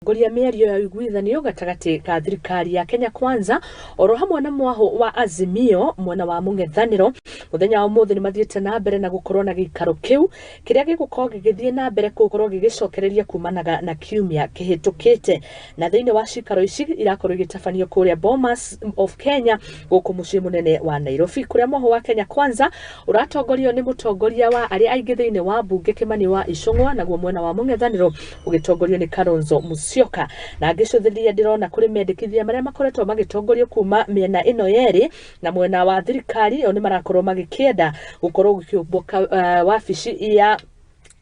Gũtongoria mĩario ya ũiguithanio gatagatĩ ka thirikari ya Kenya Kwanza oro hamwe na mwahũ wa Azimio mwena wa mũng'ethanĩro, mũthenya wa ũmũthĩ nĩ mathiĩte na mbere na gũkorwo na gĩikaro kĩu kĩrĩa gĩgũkorwo gĩgĩthiĩ na mbere gũkorwo gĩgĩcokereria kumanaga na kiumia kĩhĩtũkĩte. Na thĩinĩ wa cikaro ici irakorwo igĩtabanio kũrĩa Bomas of Kenya gũkũ mũciĩ mũnene wa Nairobi, kũrĩa mwahũ wa Kenya Kwanza ũratongorio nĩ mũtongoria wa arĩa aingĩ thĩinĩ wa mbunge Kimani wa Ichung'wa, naguo mwena wa mũng'ethanĩro ũgĩtongorio nĩ Kalonzo Musyoka. Na ngĩcũthĩrĩria ndĩrona kũrĩ mendekithia marĩa makoretwo magĩtongorio kuma mĩena ĩno yerĩ, na mwena wa thirikari o nĩ marakorwo magĩkĩenda gũkorwo gũkĩũmbwo wabici ya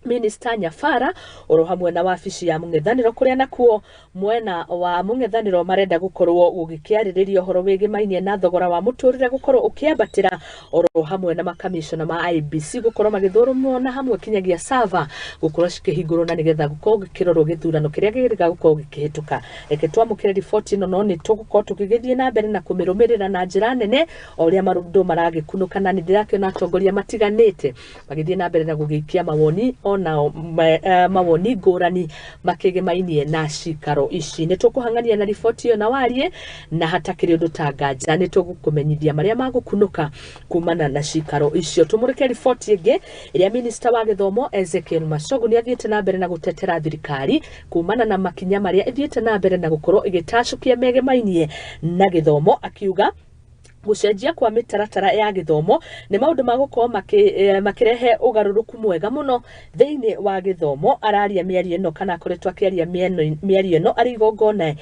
Minister Nyabara oro hamwe na wabici ya mũng'ethanĩro, kũrĩa nakuo mwena wa mũng'ethanĩro marenda gũkorwo gũgĩkĩarĩrĩria ũhoro wĩgĩmainie na thogora wa mũtũrĩre gũkorwo ũkĩambatĩra, oro hamwe na makamishona ma IEBC gũkorwo magĩthũrũmwo, na hamwe kinyagia server gũkorwo cikĩhingũrwo na nĩgetha gũkorwo gĩkĩrorwo gĩthurano kĩrĩa gĩrĩga gũkorwo gĩkĩhĩtũka. Reke twamũkĩre riboti ĩno, no nĩ tũgũkorwo tũgĩgĩthiĩ na mbere na kũmĩrũmĩrĩra na njĩra nene o ũrĩa maũndũ maragĩkunũka, na nĩ ndĩrakĩona atongoria matiganĩte magĩthiĩ na mbere na gũgĩikia mawoni onao mawoni ngũrani makĩgĩmainie na cikaro ici. Nĩ tũkũhang'ania na riboti ĩyo na warie, na hatakĩrĩ ũndũ ta nganja nĩ tũgũkũmenyithia marĩa magũkunũka kumana na cikaro icio. Tũmũrĩke riboti ĩngĩ ĩrĩa minista wa gĩthomo Ezekiel Machogu nĩ athiĩte na mbere na gũtetera thirikari kumana na makinya marĩa ĩthiĩte na mbere na gũkorwo ĩgĩtacũkia megemainie na gĩthomo, akiuga gũcenjia kwa mĩtaratara ya gĩthomo nĩ maũndũ ma gũkorwo makĩrehe ũgarũrũku mwega mũno thĩinĩ wa gĩthomo. Araria mĩario ĩno, kana akoretwo akĩaria mĩario ĩno arĩ igongona.